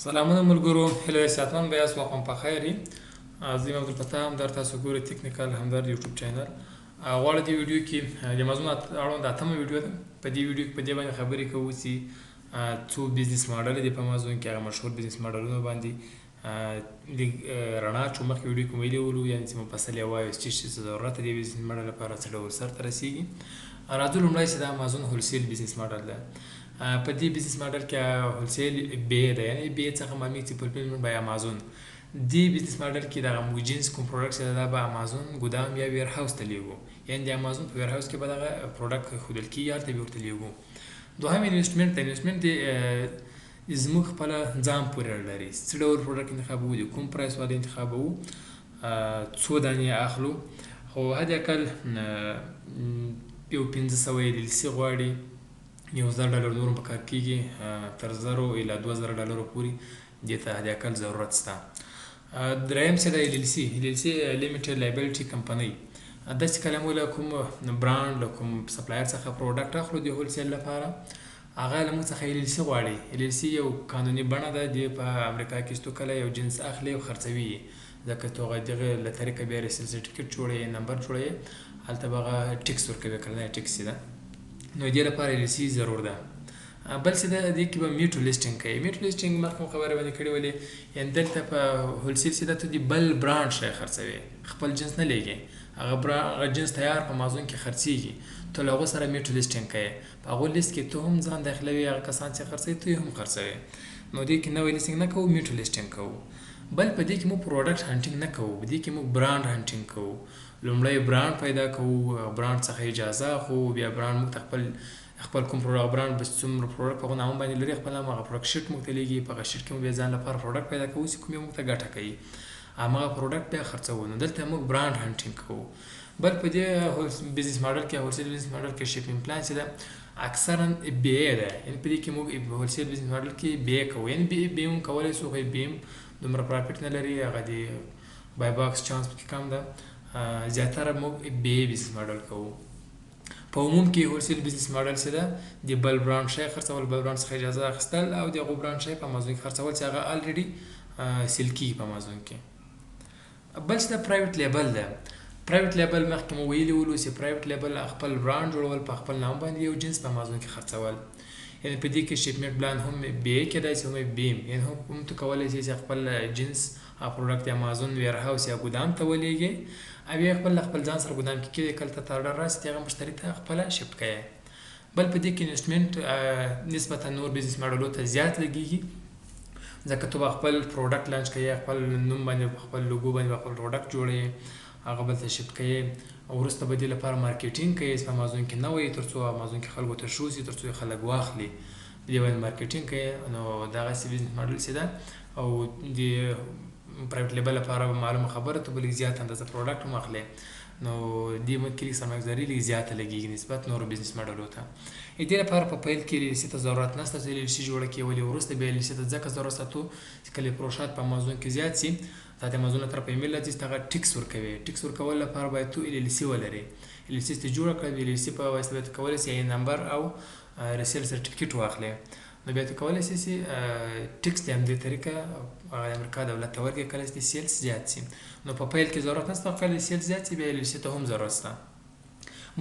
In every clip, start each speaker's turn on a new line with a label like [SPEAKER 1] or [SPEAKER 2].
[SPEAKER 1] سلامونه ملګرو، هیله ده صحتمند به یاست، واقعا په خیر یې. زه یم عبدالفتاح همدرد، تاسو ګورئ تکنیکل همدرد یوټیوب چینل. غواړم دې ویډیو کې د امازون اړوند اتمه ویډیو ده. په دې ویډیو کې په دې باندې خبرې کوو چې څو business model دي په امازون کې، هغه مشهور business ماډلونو باندې لږ رڼا چې مخکې ویډیو کې ویلي ولو، یعنې چې مفصل یې وایو چې څه ضرورت دی business model لپاره، څه ډول سرته رسېږي. راځو لومړی چې د امازون wholesale business model ده. په دې business model کې wholesale بې ده، یعنې بې څخه معلومیږي چې fulfillment by امازون. دې business model کې دغه موږ جنس کوم product چې دا به امازون ګودام یا warehouse ته لیږو، یعنې د امازون په warehouse کې به دغه product ښودل کېږي، هلته به ورته لیږو. دوهم investment ده. investment د زموږ خپله ځان پورې اړه لري، څه ډول product انتخابوو، د کوم price والا انتخابوو، څو دانې اخلو. خو حد اقل یو 500 LLC غواړي، یو 1000 ډالر نور هم پکار کېږي، تر 1000 الی 2000 ډالرو پورې دې ته حد اقل ضرورت شته. دریم څه ده LLC، LLC limited liability company. داسې کله موږ له کوم برانډ، له کوم supplier څخه product اخلو د wholesale لپاره، هغه له موږ څخه LLC غواړي. LLC یو قانوني بڼه ده د په امریکا کې چې تو کله یو جنس اخلي او خرڅوي یې، ځکه تو هغه دغه له طریقه بیا resale certificate جوړوي، نمبر جوړوي، هلته به هغه tax ورکوي، کلنی tax ده. نو دې لپاره LLC ضرور ده. بل څه ده، دې کې به me too listing کوي. me too listing مخکې مو خبرې باندې کړې ولې، یعنې دلته په wholesale چې ده ته د بل برانډ شی خرڅوي، خپل جنس نه لیږي، هغه هغه جنس تیار په امازون کې خرڅېږي، ته له هغو سره me too listing کوې، په هغو لیست کې ته هم ځان داخلوي، هغه کسان چې خرڅوي ته یې هم خرڅوي. نو دې کې نوی listing نه کوو، me too listing کوو. بل په دې کې موږ product hunting نه کوو، په دې کې موږ brand hunting کوو. لومړی برانډ پیدا کوو، برانډ څخه اجازه اخلو، بیا برانډ موږ ته خپل خپل کوم product brand به څومره product په هغه نامه باندې لري، خپل نام هغه product sheet موږ ته لیږي، په هغه sheet کې موږ بیا ځان لپاره product پیدا کوو چې کوم یو موږ ته ګټه کوي، هماغه product بیا خرڅوو. نو دلته موږ brand hunting کوو. بل په دې business model کې، wholesale business model کې shipping plan چې ده اکثرا بې ده، یعنې په دې کې موږ wholesale business model کې بې کوو، یعنې بې بې هم کولی شو، خو بې هم دومره profit نه لري، هغه د buy box chance پکې کم ده. زیاتره موږ بې business model کوو. په عموم کې wholesale business model څه ده، د بل برانډ شی خرڅول، بل برانډ څخه اجازه اخیستل او د هغو برانډ شی په امازون کې خرڅول چې هغه already sell کېږي په امازون کې. بل څه ده private label ده. private label مخکې مو ویلي ولو چې private label خپل برانډ جوړول، په خپل نام باندې یو جنس په امازون کې خرڅول، یعنې په دې کې shipment plan هم بې کېدای شي هم بیم، یعنې هم ته کولی شي چې خپل جنس او product امازون warehouse یا ګودام ته ولېږې او یا خپل له خپل ځان سره ګودام کې کېږدې، کله ته order راشي هغه مشتري ته خپله shift کوې. بل په دې کې investment نسبتا نور business ماډلو ته زیات لګېږي، ځکه ته به خپل product launch کوې، خپل نوم باندې خپل لوګو باندې خپل product جوړوې، هغه بل ته shift کوې، او وروسته به دې لپاره marketing کوې چې په امازون کې نه وي، تر څو امازون کې خلکو ته ښو شي، تر څو یې خلک واخلي، په دې باندې marketing کوې. نو دغسې business model چې ده او د private label لپاره به معلومه خبره ته به لږ زیاته اندازه product هم اخلې، نو دې کې لږ سرمایهګذاري لږ زیاته لګېږي نسبت نورو business ماډلو ته. دې لپاره په پیل کې LLC ته ضرورت نشته چې LLC جوړه کړې، ولې وروسته بیا LLC ته ځکه ضرورت ساتو چې کله فروشات په امازون کې زیات شي، تا ته امازون له طرفه ایمیل راځي چې هغه tax ورکوي، tax ورکولو لپاره باید تو LLC ولرې. LLC ته جوړه کړه، LLC په واسطه باید کولی شي نمبر او resale certificate واخلې، نو بیا ته کولی شې چې tax د همدې طریقه هغه د امریکا دولت ته ورکړې کله چې sales زیات شي. نو په پیل کې ضرورت نشته، کله چې sales زیات شي بیا LLC ته هم ضرورت شته.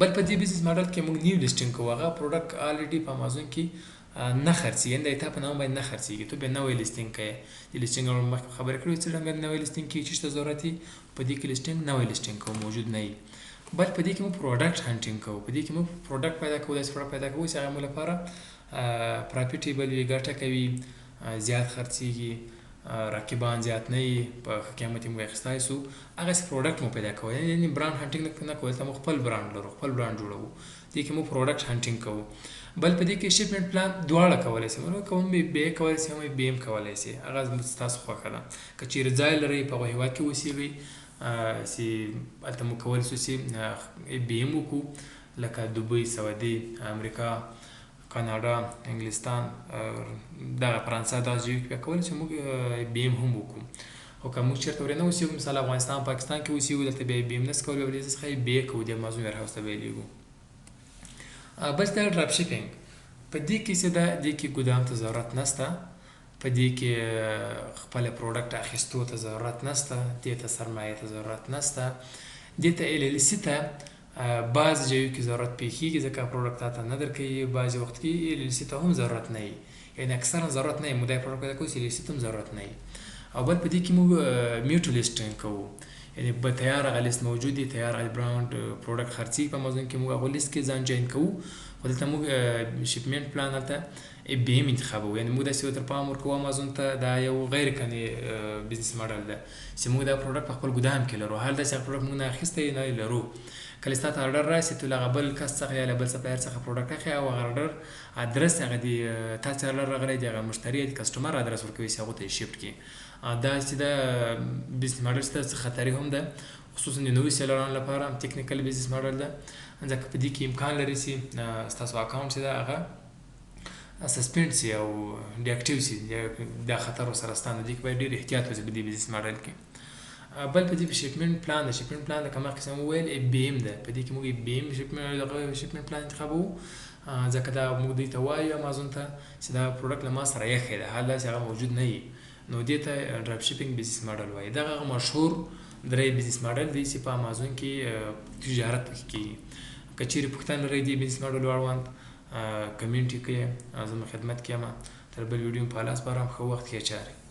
[SPEAKER 1] بل په دې business model کې موږ new listing کوو، هغه product already په امازون کې نه خرڅېږي، یعنې د تا په نامه باندې نه خرڅېږي، ته بیا نوی listing کوې. د listing اړوند مخکې خبرې کړې چې څنګه نوی listing کېږي، چې څه ضرورت وي په دې کې listing نوی listing کوو، موجود نه وي. بل په دې کې موږ product hunting کوو، په دې کې موږ product پیدا کوو، داسې product پیدا کوو چې هغه موږ لپاره profitable وي، ګټه کوي، زیات خرڅېږي، رقیبان زیات نه وي، په ښه قیمت یې موږ اخیستای شو، هغسې product مو پیدا کوو. یعنې brand hunting نه کوو، دلته موږ خپل برانډ لرو، خپل برانډ جوړوو، دې کې موږ product hunting کوو. بل په دې کې shipment plan دواړه کولی شي، موږ کوم بې کولی شي هم بې هم کولی شي، هغه ستاسو خوښه ده. که چیرې ځای لرئ په هغه هېواد کې اوسېږئ چې هلته موږ کولی شو چې بې هم وکړو، لکه دوبۍ، سعودي، امریکا، کاناډا، انګلستان، دغه فرانسه، دغه ځایو کې بیا کولی شو موږ بي ام هم وکړو. خو که موږ چېرته ورنه اوسېږو، مثال افغانستان، پاکستان کې اوسېږو، دلته بیا بي ام نه شو کولی، بیا له دې څخه یې بې کوو، د امازون warehouse ته به یې لېږو. بل څه drop shipping، په دې کې څه ده، دې کې ګودام ته ضرورت نشته. په دې کې خپل product اخیستو ته ضرورت نشته، دې ته سرمایې ته ضرورت نشته. دې ته LLC ته بعضې ځایو کې ضرورت پیښیږي، ځکه product تاته نه درکوي. بعضې وخت کې LLC ته هم ضرورت نه وي، یعنې اکثرا ضرورت نه وي. موږ دا product پیدا کوو چې LLC ته هم ضرورت نه وي. او بل په دې کې موږ mutual listing کوو، یعنې به تیار هغه لیست موجود دی، تیار هغه brand product خرڅېږي په امازون کې، موږ هغه لیست کې ځان join کوو. خو دلته موږ shipment plan هلته FBM انتخابوو، یعنې موږ داسې ورته پام ورکوو امازون ته. دا یو غیر قانوني business model ده چې موږ دا product په خپل ګدام کې لرو، حال دا چې هغه product موږ نه اخیستی نه یې لرو. کله چې تا ته order راشي، ته له هغه بل کس څخه یا له بل supplier څخه product اخلې او هغه order ادرس هغه د تا چې order راغلی د هغه مشتري یا د customer ادرس ورکوي چې هغو ته یې shift کړي. دا چې دا business model چې څه خطري هم ده، خصوصا د نوي seller انو لپاره technical business model ده، ځکه په دې کې امکان لري چې ستاسو account چې ده هغه suspend شي او deactive شي، دا خطر ورسره شته. نو دې کې باید ډېر احتیاط وشي په دې business model کې. بل په دې کې shipment plan ده. shipment plan لکه مخکې څنګه وویل FBM ده. په دې کې موږ FBM دغه shipment plan انتخابوو، ځکه دا موږ دوی ته وایو امازون ته چې دا product له ما سره یخی ده، حال دا چې هغه موجود نه وي. نو دې ته drop shipping business model وایي. دغه هغه مشهور درې business model دی چې په امازون کې تجارت پکې کېږي. که چیرې پوښتنه لرئ دې business model اړوند comment یې کړئ، زه مو خدمت کې یم. تر بل ویډیو په الله سپارم. ښه وخت، ښې چارې.